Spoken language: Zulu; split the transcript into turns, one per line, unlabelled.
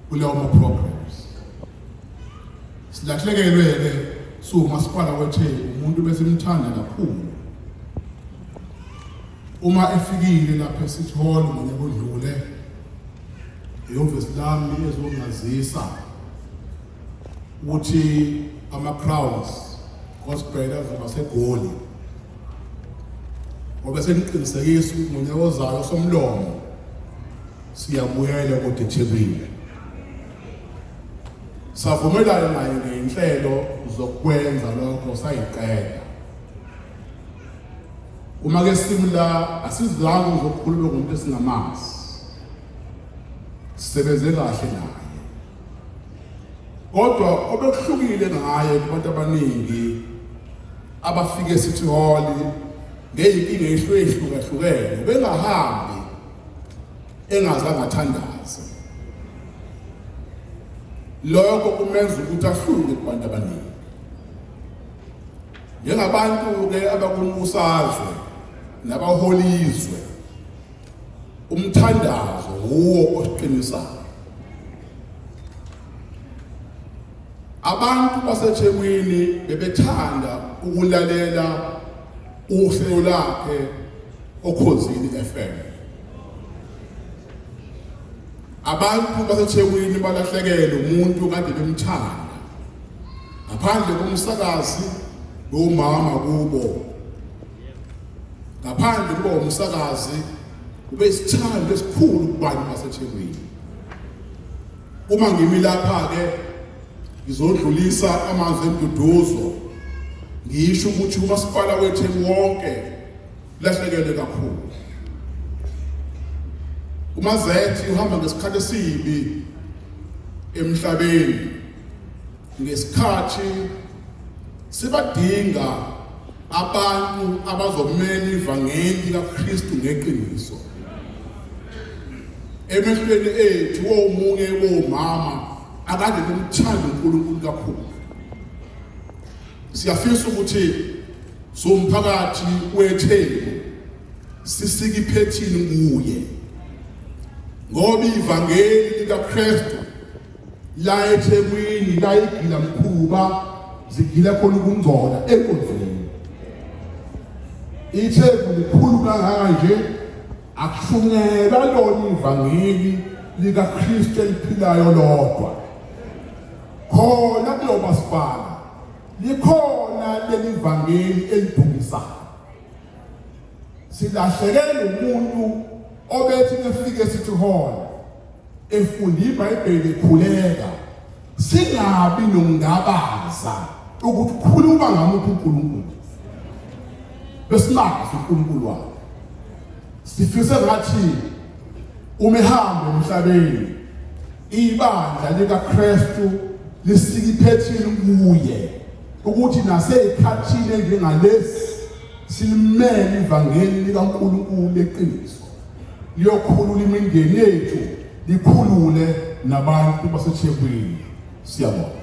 Kulawo ma-programs silahlekelwe-ke siwumasipala weTheku, umuntu besimthanda kakhulu. Uma efikile lapha eCity Hall ngonyaka odlule ehhovisi lami ezongazisa ukuthi ama-crowns gospel azoba seGoli, ngoba sengiqinisekisa ukuthi ngonyaka ozayo somlomo siyabuyela kodwa eThekwini. Savumelana naye ngey'nhlelo zokwenza lokho, sayiqeda. Uma ke simi la asizange uzokhuluma ngomuntu esingamazi, sisebenze kahle naye, kodwa obekuhlukile ngaye kubantu abaningi abafike eCity Hall ngeyinkinga ehlukahlukene, bengahambi engazange athandaze. Lokho kumenza ukuthi ahluke kubantu abaningi. Njengabantu-ke abakumbusazwe nabaholizwe, umthandazo wuwo osiqinisayo. Abantu baseThekwini bebethanda ukulalela uhlelo lakhe oKhozini FM. Abantu baseThekwini balahlekelwe umuntu kade bemthanda, ngaphandle komsakazi nomama kubo, ngaphandle kuba umsakazi ube isithando esikhulu kubantu baseThekwini. Uma ngimi lapha ke ngizodlulisa amazwi enduduzo, ngisho ukuthi umasipala weTheku wonke lahlekelwe kakhulu. UMazethi uhamba ngesikhathi esibi emhlabeni, ngesikhathi sibadinga abantu abazomela ivangeli likaKristu ngeqiniso. Emehlweni ethu womunye womama akade bemthanda uNkulunkulu kakhulu. Siyafisa ukuthi somphakathi weTheku sisike iphethini kuye, ngoba ivangeli likaKristu la eThekwini la igila mkhuba zigila khona ukungcola enkonzweni. ITheku likhulu kangaka nje, akushunyelwa lona ivangeli likaKristu eliphilayo lodwa khona kulo masipala. Likhona leli vangeli elidumisayo. Silahlekele umuntu obethi efike eCity Hall efunda iBhayibheli, ekhuleka, singabi nokungabaza ukuthi ukhuluma ngamuphi uNkulunkulu. Besimazi uNkulunkulu wakhe. Sifise ngathi uma ehamba emhlabeni ibandla likaKristu lisika iphethini kuye, ukuthi naseyikhathini enjengalesi silimele ivangeli likaNkulunkulu leqiniso, liyokhulula imindeni yethu, likhulule nabantu baseThekwini. Siyabonga.